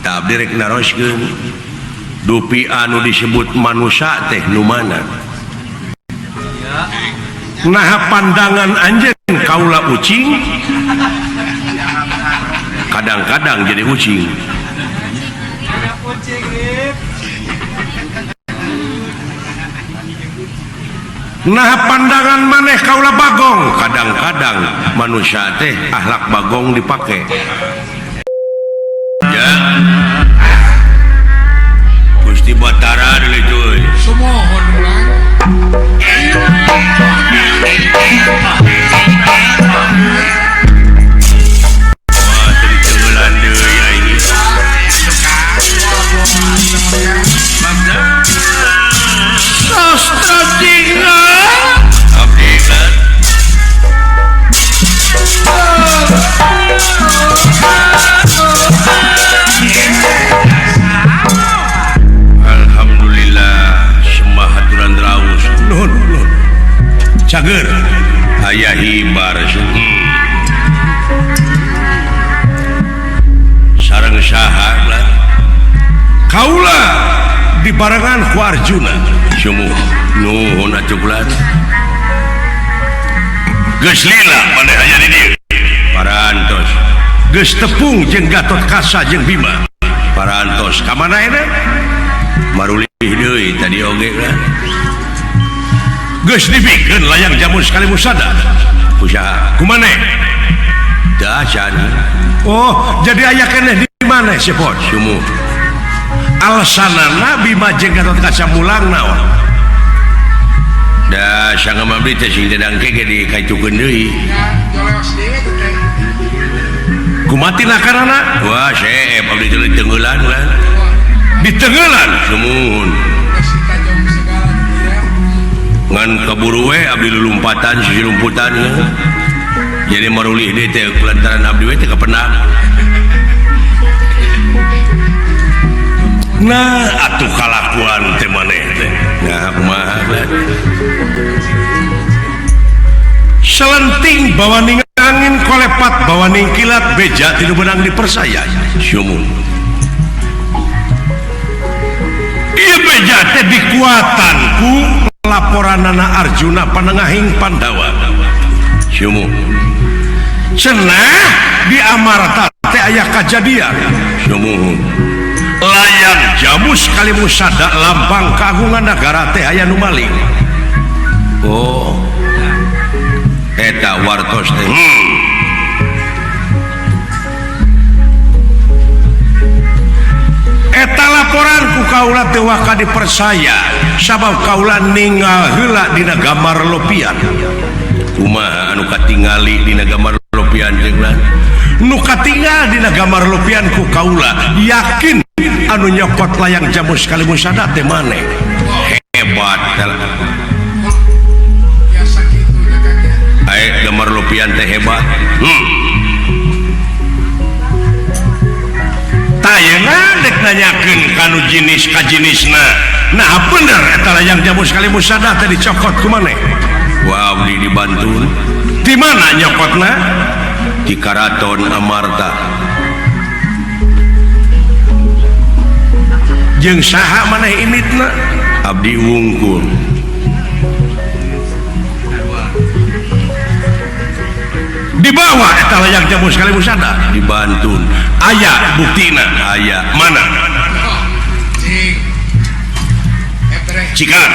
Tah abdi rek naroskeun dupi anu disebut manusia teh nu mana? Nah pandangan anjeun kaula ucing kadang-kadang jadi ucing. Nah pandangan maneh kaula bagong kadang-kadang manusia teh akhlak bagong dipake. Ya. Gusti Batara deui cuy. Sumohon ulang. Wah, teu ditenggelan deui aing. Sastra Jinga abdi kan. Alhamdulillah sembah haturan raus. Nuhun nuhun. Cager aya hibar. Sareng saha lah. Kaula dibarengan ku Arjuna. Sumuh nuhun atuh ulah. Geus lila maneh aya di dieu. Parantos. Geus tepung jeung Gatot Kaca jeung Bima. Parantos ka mana eta? Marulih deui tadi oge lah. Geus dibikeun layang jamu sekali musada. Ku saha? Ku maneh? Teu acan. Oh, jadi aya keneh di maneh sepot? Sumuh. Alasanana Bima jeung Gatot Kaca mulang naon? Da sangga abdi teh sing teh dangke ge dikaitukeun deui. Kumaha nakarana? Wah, seep abdi teh ditenggelan lah. Ditenggelan sumuhun. Ngan kaburu we abdi lulumpatan sisi lumputan ya. Jadi marulih deui teh kulantaran abdi we teh kapendak. Nah, atuh kalakuan teh maneh teh. Nah, kumaha lah. Selenting bawaning angin kolepat bawaning kilat beja tilu benang dipersaya. Sumuhun. Ieu beja teh dikuatan ku laporanana Arjuna panengahing Pandawa. Sumuhun. Cenah di Amarta teh aya kajadian. Sumuhun. Layang jamu sekali musada lambang kagungan negara teh aya nu maling. Oh. Eta wartos teh. Eta laporan ku kaula teu waka dipersaya sabab kaula ninggal heula dina gambar lopian. Kumaha anu katingali dina gambar lopian jeung lan? Nu katingal dina gambar lopian ku kaula yakin anu nyokot layang jamu sekali musada teh maneh. Hebat. Ae gambar lopian teh hebat. Tayana dek nanyakeun kanu jenis ka jenisna. Nah bener eta layang jamu sekali musada teh dicokot ku maneh. Wah abdi dibantu. Di mana nyokotna? Di Karaton Amarta. Jeung saha maneh initna? Abdi wungkul. Dibawa eta layang jamu sekali musada dibantun. Aya buktina, aya mana? Cikan.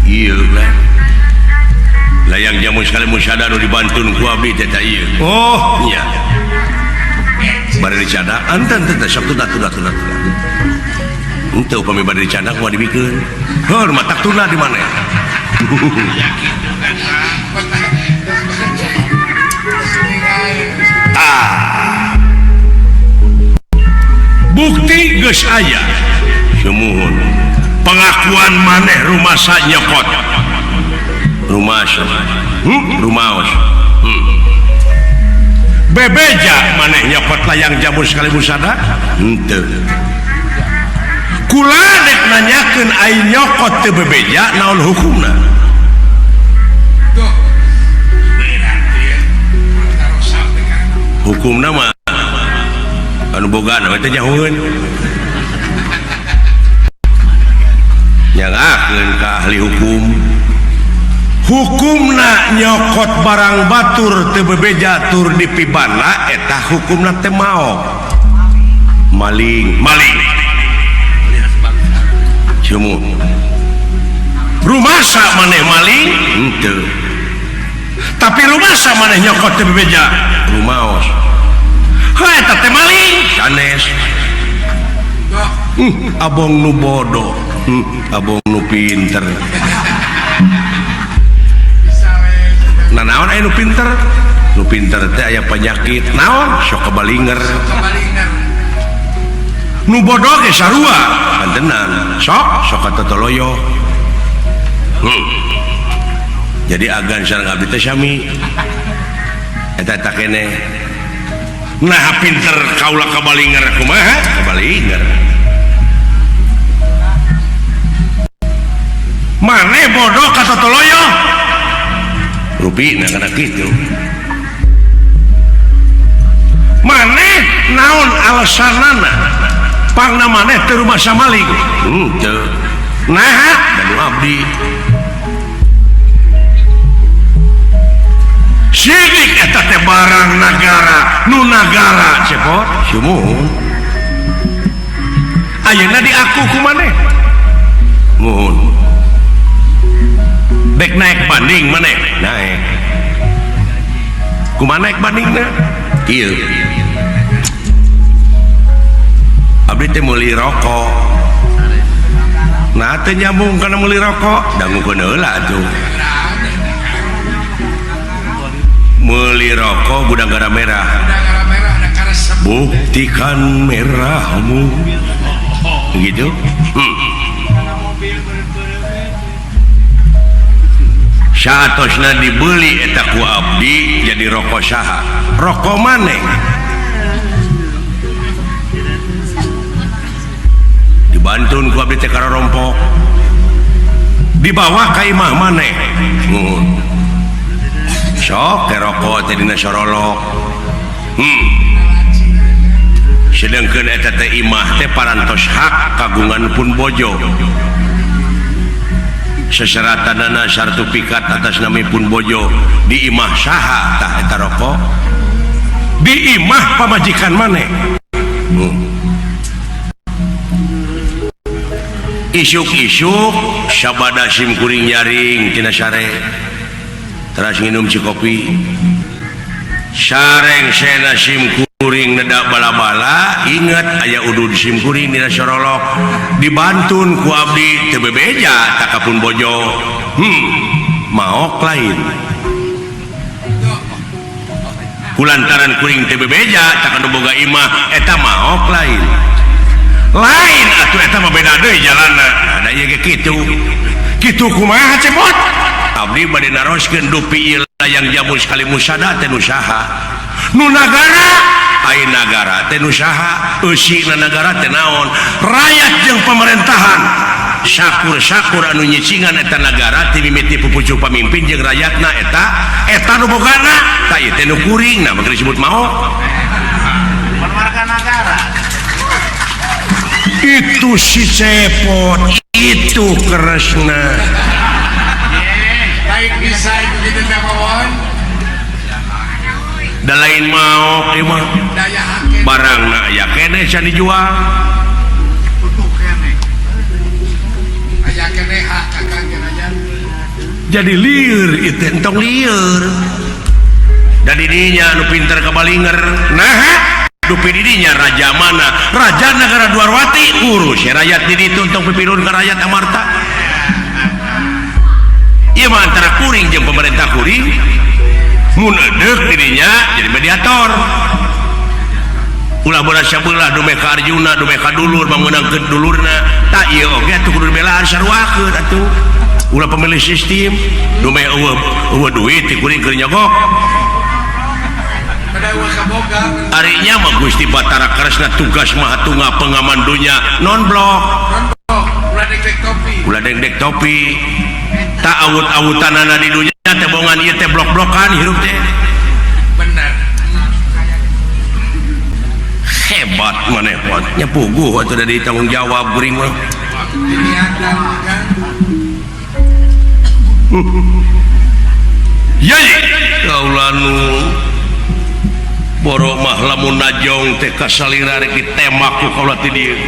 Ieu lah. Layang jamu sekali musada nu dibantun ku abdi teh ta ieu. Oh, nya. Bari dicadak anten teh sok tuna tuna tuna. Henteu upami bari dicadak moal dibikeun. Heur matak tuna di mana? Ah. Bukti geus aya. Sumuhun. Pengakuan maneh rumasa nyokot. Rumasa. Rumaos. Bebeja maneh nyokot layang jamu sekali musada? Henteu. Kula dek nanyakeun ai nyokot teu bebeja naon hukumna? Hukumna mah Anu boga na teh nyahoeun. Nyangakeun ka ahli hukum. Hukumna nyokot barang batur teu bebeja tur dipibana eta hukumna teh maok. Maling, maling. Sumur. Rumasa maneh maling? Henteu. Tapi rumasa maneh nyokot teu bebeja? Rumaos. Heuh eta teh maling? Sanes. Abong nu bodoh, abong nu pinter. Nah naon aya nu pinter? Nu pinter teh aya penyakit. Naon? Sok kabalinger. Nu bodoh ge sarua. Pantenan. Sok sok katotoloyo. Jadi agan sareng abdi teh sami. Eta eta keneh. Nah pinter kaula kabalinger kumaha? Kabalinger. Maneh bodoh katotoloyo. Rupina kana kitu. Maneh naon alasanana? Pangna maneh teu rumasa maling. Henteu. Naha? Da nu abdi. Sidik eta teh barang nagara, nu nagara cepot sumuhun. Ayeuna diaku ku maneh. Muhun. Dek naik banding maneh? Naik. Kumaha naik bandingna? Kieu. Abdi teh meuli rokok. Nah teh nyambung kana meuli rokok, dangukeun heula atuh. Meuli rokok gudang garam merah. Buktikan merahmu. Gitu. Saatosna dibeli eta ku abdi jadi rokok saha? Rokok maneh. Dibantun ku abdi teh karompok. Dibawa ka imah maneh. Sok teh rokok teh dina sorolok. Sedengkeun eta teh imah teh parantos hak kagungan pun bojo. Seseratanana sertifikat atas nami pun bojo di imah saha tah eta rokok di imah pamajikan maneh. Isuk-isuk sabada sim kuring nyaring tina sare teras nginum cikopi sareng sena sim kuring nedak bala-bala ingat aya udud sim kuring dina sorolok dibantun ku abdi teu bebeja tak kapun bojo. Maok lain kulantaran kuring teu bebeja tak anu boga imah eta maok lain lain atuh eta mah beda deui jalanna. Ada ieu ge kitu kitu kumaha cepot abdi bade naroskeun dupi ieu layang jamu sekali musada teh nu saha nu nagara ai nagara teh nu saha eusina nagara teh naon rakyat jeung pemerintahan sakur-sakur anu nyicingan eta nagara ti mimiti pupucuh pamimpin jeung rakyatna eta eta nu bogana tah ieu teh nu kuring nah maka disebut maok warga nagara. Itu si cepot itu keresna. Baik bisa itu gitu teh mawon. Da lain maok ieu mah. Barangna aya keneh can dijual. Utuh keneh. Aya keneh hak kakang aja. Jadi lieur itu entong lieur. Da didinya nu pinter kabalinger. Nah, dupi didinya raja mana? Raja negara Dwarwati urus ya rakyat di ditu entong pipirun ka rakyat Amarta. Ieu mah antara kuring jeung pemerintah kuring. Mun edeuk didinya jadi mediator. Ulah bola sabelah dumeh ka Arjuna, dumeh ka dulur, mangunangkeun dulurna. Tah ieu oge atuh kudu dibelaan saruakeun atuh. Ulah pemilih sistem, dumeh eueuh duit ti kuring keur nyogok. Arinya mah Gusti Batara Kresna tugas Mahatunga pengaman dunya non blok. Ulah dek-dek topi. Tak awut-awutanana di dunya teh bongan ieu teh blok-blokan hirup teh. Bener. Hebat maneh pot nya puguh atuh da ditanggung jawab kuring mah. Yai kaula nu boro mah lamun najong teh kasalira rek ditembak ku kaula ti dieu.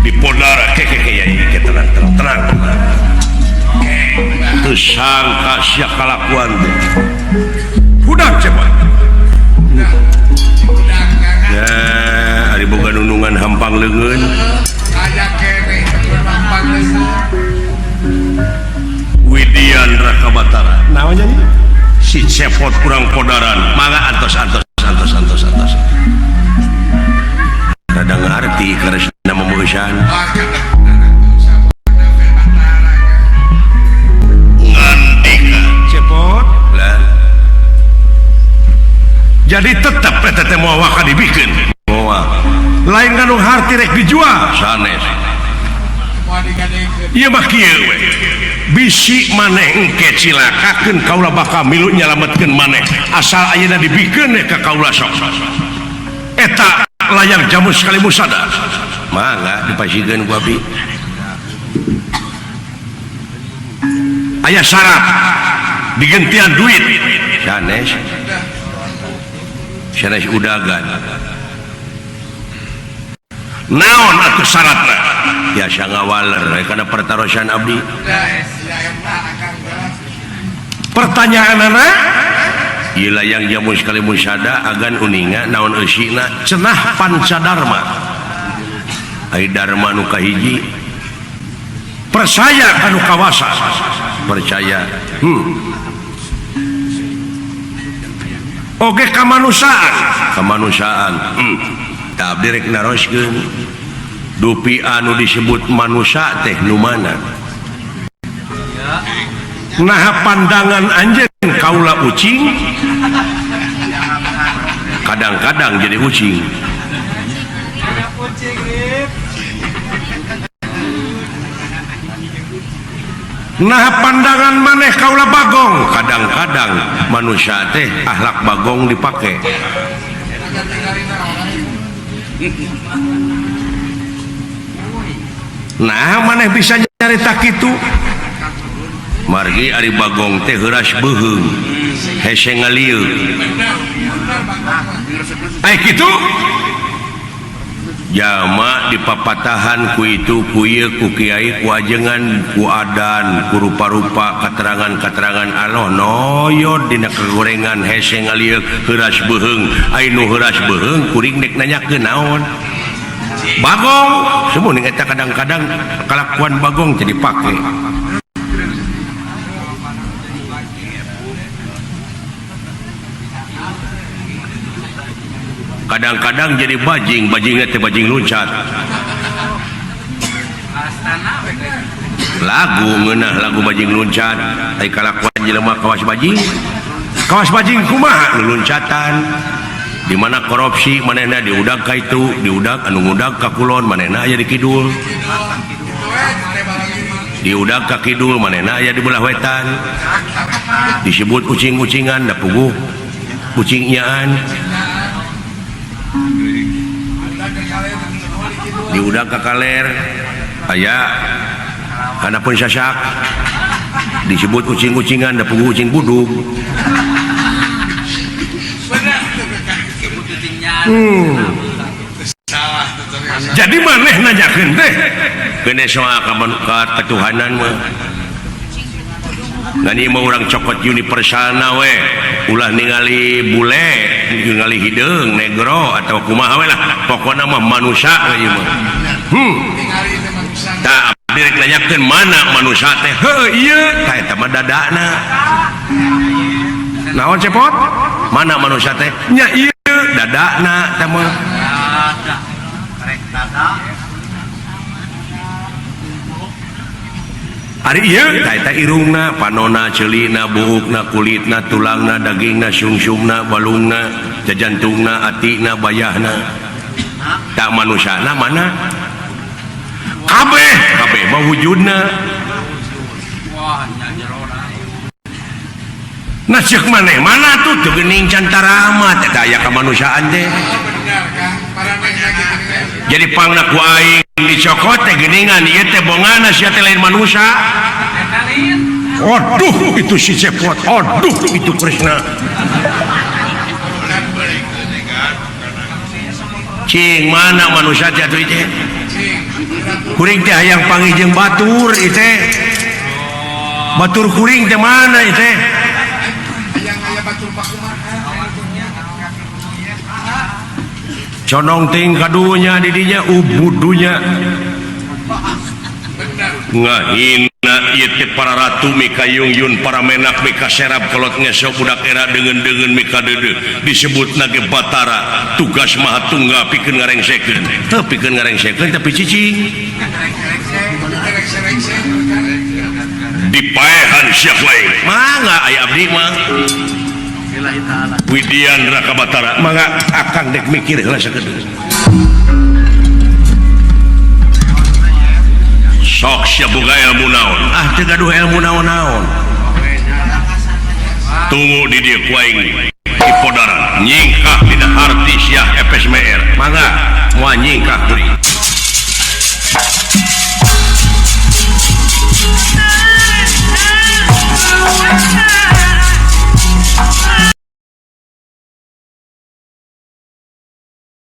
Dipodara kekeke yai ke tenang tenang tenang. Teu sangka sia kalakuan teh. Hudang cepat. Ya, ari boga nunungan hampang leungeun. Aya keneh hampang leungeun. Widian Raka Batara. Naon jadi? Si cepot kurang podaran. Mangga antos antos antos antos antos. Rada ngarti karesna memeusan. Ngandika cepot lah. Jadi tetap eta teh moal waka dibikeun. Moal. Lain kanu harti rek dijual sanes. Ieu mah kieu we. Bisi maneh engke cilakakeun kaula bakal milu nyalametkeun maneh asal ayeuna dibikeun we ka kaula sok. Eta layang jamus kali musada. Mangga dipasikeun ku abdi. Aya syarat digentian duit sanes. Sanes udagan. Naon atuh syaratna? Biasa ngawaler kana pertarosan abdi. Pertanyaanana ieu layang jamus kali musada agan uninga naon eusina cenah pancadarma. Ai dharma nu kahiji percaya kanu kawasa. Percaya. Oge kamanusiaan, kamanusiaan. Tah abdi rek naroskeun dupi anu disebut manusia teh nu mana? Nah pandangan anjeun kaula ucing kadang-kadang jadi ucing. Nah pandangan maneh kaula bagong kadang-kadang manusia teh akhlak bagong dipake. Nah maneh bisa nyarita kitu margi ari bagong teh heuras beuheung hese ngalieuk. Ai kitu jama dipapatahan ku itu ku ieu ku kiai ku ajengan ku adan ku rupa-rupa katerangan-katerangan Allah noyod dina kagorengan hese ngalieuk heuras beuheung. Ai nu heuras beuheung kuring dek nanyakeun naon bagong semua ning eta kadang-kadang kalakuan bagong teh dipake. Kadang-kadang jadi bajing, bajingnya teh bajing loncat. Lagu ngeunah lagu bajing loncat, ai kalakuan jelema kawas bajing. Kawas bajing kumaha luncatan. Di mana korupsi manehna diudag ka itu, diudag anu ngudag ka kulon manehna aya di kidul. Diudag ka kidul manehna aya di belah wetan. Disebut ucing-ucingan da puguh ucing nyaan. Diudag ka kaler aya hanapun sasak disebut ucing-ucingan da puguh ucing budug. Jadi maneh nanyakeun teh geus soal ka ketuhanan mah. Ngan ieu mah urang cokot universalna we, ulah ningali bule, ningali hideung, negro atau kumaha we lah, pokona mah manusia we ieu mah. Tah abdi rek nanyakeun mana manusia teh? Heuh ieu tah eta mah dadana. Naon cepot? Mana manusia teh? Nya ieu dadana teh mah. Ari ieu tah eta irungna, panona, ceulina, buukna, kulitna, tulangna, dagingna, sungsumna, balungna, jajantungna, atina, bayahna. Tak manusana mana? Kabeh, kabeh mah wujudna. Nah ceuk maneh mana tuh teu geuning can taramat eta aya kamanusiaan teh. Jadi pangna ku aing dicokot teh geuningan ieu teh bongana sia teh lain manusia. Aduh itu si Cepot, aduh itu Krishna. Cing mana manusia teh atuh teh? Kuring teh hayang panggih jeung batur ieu teh. Batur kuring teh mana ieu teh? Conong ting kadunya didinya ubudunya ngahina ieu teh para ratu mika yungyun para menak mika serap kolot ngesok budak era deungeun-deungeun mika deudeuh disebutna ge Batara tugas maha tunggal pikeun ngarengsekeun teu pikeun ngarengsekeun tapi cicing dipaehan sia wae mangga aya abdi mah Widian Raka Batara mangga akang dek mikir heula sakedeung sok sia boga ilmu naon ah teu gaduh ilmu naon-naon tunggu di dieu ku aing di podaran nyingkah dina harti sia FSMR mangga moal nyingkah deui.